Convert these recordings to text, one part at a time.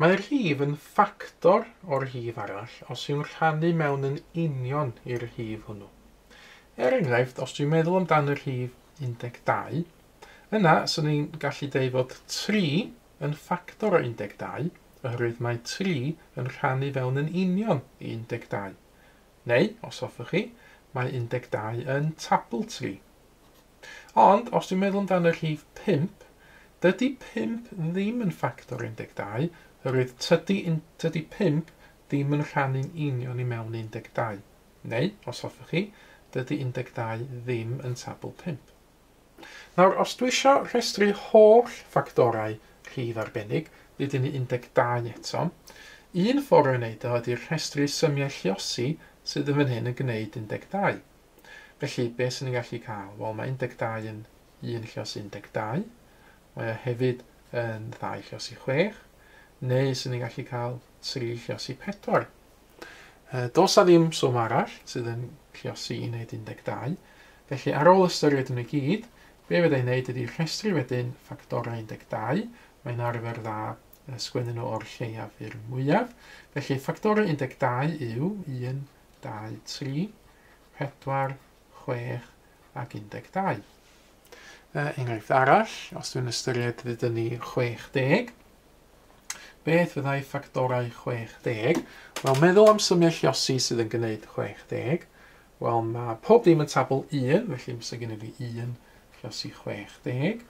Mae'r rhif yn ffactor o'r rhif arall os yw'n rhannu mewn yn union i'r rhif hwnnw. Er enghraifft, os dwi'n meddwl amdan y rhif 12, yna 'swn i'n gallu deud fod 3 yn ffactor o 12, oherwydd mae 3 yn rhannu fewn yn union i 12. Neu, os hoffech chi, mae 12 yn tabl 3. Ond, os dwi'n meddwl amdan y rhif 5, dydy 5 ddim yn ffactor 12, oherwydd tydy 5 ddim yn rhannu'n union i mewn 12. Neu, os hoffech chi, dydy 12 ddim yn tabl 5. Nawr, os dwi eisiau rhestru holl ffactorau rhif arbennig, ddeudwn ni 12 eto, un ffordd o'i wneud o ydy'r rhestru symiau lluosi sydd yn fan hyn yn gwneud 12. Felly, beth sy'n ni'n gallu cael? Wel, mae 12 yn 1 lluosi 12, mae o hefyd yn 2 lluosi 6, neu sy'n ni'n gallu cael 3 lluosi 4. Does 'na ddim swm arall sydd yn lluosi i wneud 12, felly ar ôl ystyried nhw i gyd, be fydda i'n wneud ydy rhestru wedyn ffactorau 12, mae'n arfer dda sgwennu nhw o'r lleiaf i'r mwyaf. Felly ffactorau 12 yw 1, 2, 3, 4, 6 ac 12. Enghraifft arall, os dwi'n ystyried ddeudan ni 60, beth fyddai ffactorau 60? Wel, meddwl am symiau lluosi sydd yn gwneud 60. Wel, mae pob dim yn tabl 1, felly fysa gen i fi 1 lluosi 60.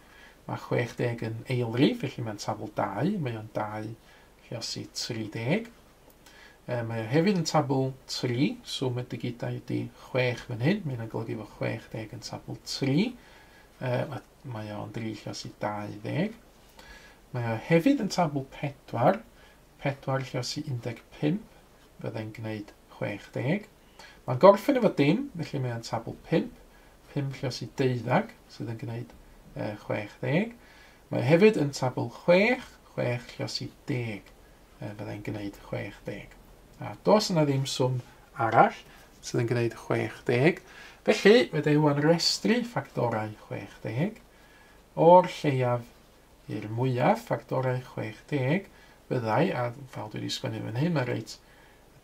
Mae 60 yn eilrif, felly mae'n tabl 2, mae o'n 2 lluosi 30. Mae o hefyd yn tabl 3, swm y digidau ydy 6 fan hyn, mae hynna'n golygu fod 60 yn tabl 3. Mae o'n 3 lluosi 20. Mae o hefyd yn tabl 4, 4 lluosi 15, fyddai'n gwneud 60. Mae'n gorffen efo dim, felly mae o'n tabl 5, 5 lluosi 12, sydd yn gwneud 60. Mae hefyd yn tabl 6, 6 lluosi 10, fyddai'n gwneud 60. A does yna ddim swm arall sydd yn gwneud 60. Felly, fedra i wan restru ffactorau 60 o'r lleiaf i'r mwyaf. Ffactorau 60 fyddai, a fel dwi wedi sgwennu fan hyn, mae reit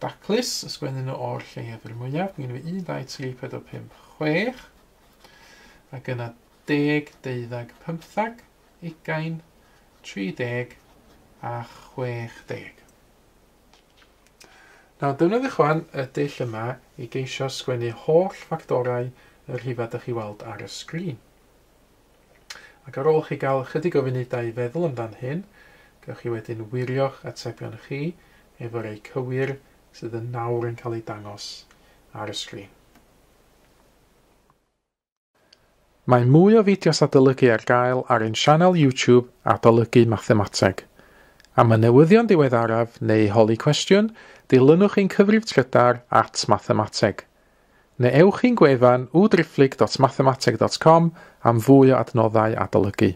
daclus, ysgwennu nhw o'r lleiaf i'r mwyaf. Mae gen i fi 1, 2, 3, 4, 5, 6, ac yna 10, 12, 15, 20, 30 a 60. Nawr, defnyddiwch wan y dull yma i geisio sgwennu holl ffactorau y rhifau ydych chi weld ar y sgrin. Ac ar ôl chi gael ychydig o funudau i feddwl amdan hyn, gewch chi wedyn wirio'ch atebion chi efo rei cywir sydd yn nawr yn cael eu dangos ar y sgrin. Mae mwy o fideos adolygu ar gael ar ein sianel YouTube Adolygu Mathemateg. Am y newyddion diweddaraf neu holi cwestiwn, dilynwch ein cyfrif trydar @mathemateg. Neu ewch i'n gwefan www.mathemateg.com am fwy o adnoddau adolygu.